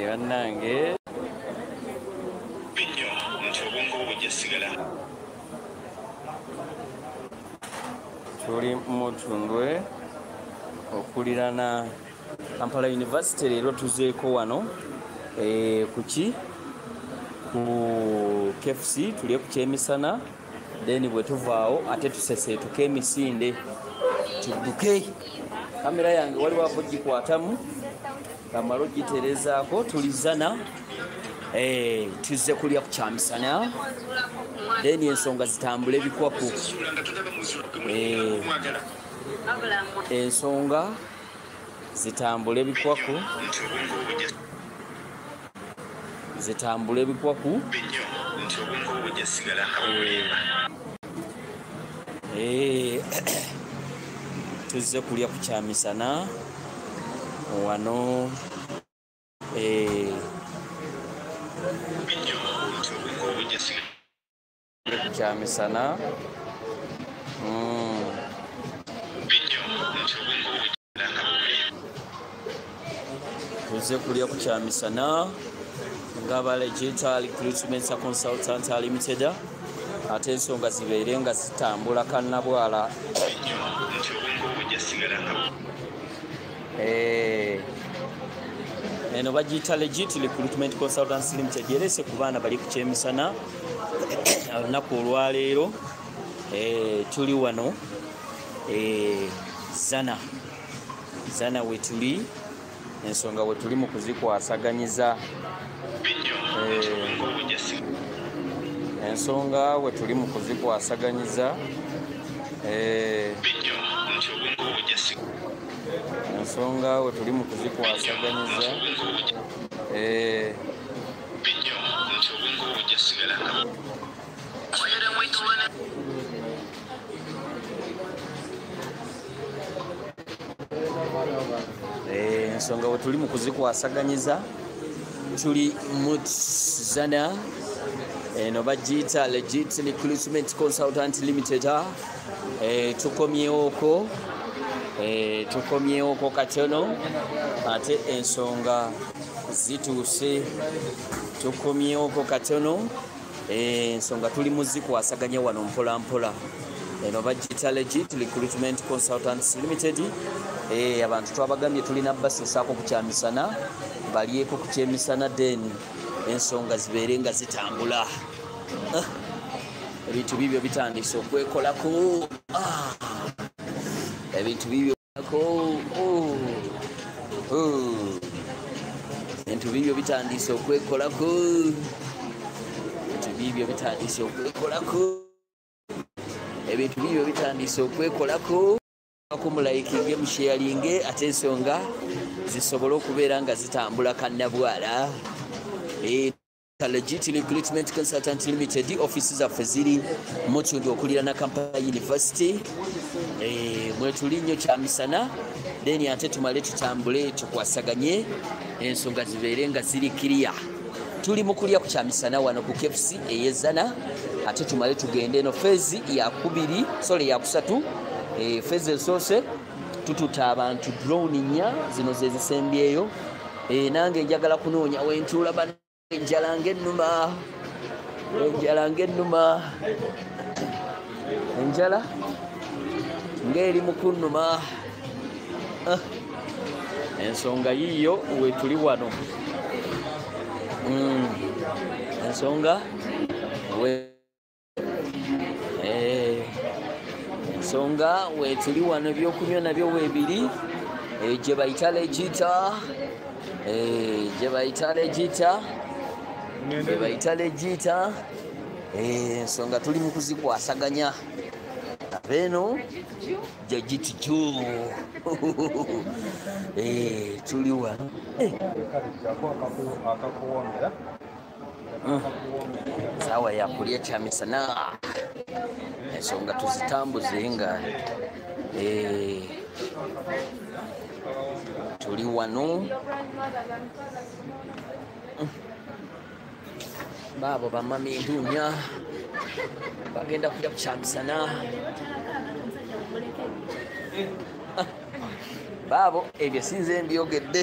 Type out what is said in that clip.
Bannange nnyo nti obwongo bwo bujja sigala. Tuli Mutundwe okulirana Kampala University. Leero tuzeeko wano kuki ku KFC tulye ku kyemisana, then bwe tuvaawo ate tuseseetuke emisinde tudduke. Kamera yange waliwo avo gikwatamu kamala ogiterezaako. Tulizana tuzze kulya ku kyamisana, then ensonga zitambule ebikwaku. Ensonga zitambule ebikwaku, zitambule ebikwaku. Tuzze kulya ku kyamisana wano. Kyamisana. Tuzze kulya ku kyamisana ng'aba Legit Recruitment Consultant Limited, ate ensonga zibeere nga zitambula kannabwala. Eno bagiyita Legit Recruitment Consultants Limited, erese ku baana bali ku kyemisana olunaku olwaleero. Tuli wano Zana, Zana wetuli, ensonga wetuli mu kuzikwasaganyiza. Ensonga wetuli mu kuzikwasaganyiza. Ensonga wetuli mu kuzikwasaganyiza. Ensonga wetuli mu kuzikwasaganyiza. Tuli Muzana, eno bagiyita Legit Recruitment Consultant Limited. Tukomyewoko, tukomyewoko katono ate ensonga zituuse. Tukomyewoko katono, ensonga tuli muzikwasaganya wano mpola mpola. Eno bagiyita Legit Recruitment Consultants Limited. Abantu twabagambye tulina basesaako ku kyamisana, balyeko ku kyemisana, then ensonga zibeere nga zitambula. Ebintu bibyo bitandise okwekolako. Ebintu bibyo ebintu bibyo bitandise okwekolako. Ebintu bibyo bitandise okwekolako. Ebintu bibyo bitandise okwekolako. Kumulayikinge, musheyalinge, ate ensonga zisobole okubeera nga zitambula kannabwala. Legit Recruitment Consultant Limited, ofisi zaffe ziri Mutundwe okulirana Kampala University. Mwetuli nnyo kyamisana, then ate tumale tutambule tukwasaganye ensonga zibeere nga ziri kiriya. Tuli mu kulya ku kyamisana wano ku KFC ey'Ezzana, ate tumale tugende eno phase yakubiri, sorry, yakusatu. Phase esoose tututa abantu drone nnya, zino ze zisembyeyo. Nange njagala kunoonya wentuula bana. Enjala ng'ennuma, enjala ng'ennuma, enjala ng'eri mu kunnuma. Ensonga yiiyo wetuli wano. Ensonga we ensonga wetuli wano, ebyokunywa nabyo weebiri. Gye bayita Legita, gye bayita Legita, gye bayita Legita. Ensonga tuli mu kuzikwasaganya. Abeeno Legit. Tuli wano. Sawa ya kulya kyamisana, ensonga tuzitambuze nga tuli wano. Baabo bamami ntuunya bagenda kulya ku kyamisana. Baabo ebyo sinze mbyogedde.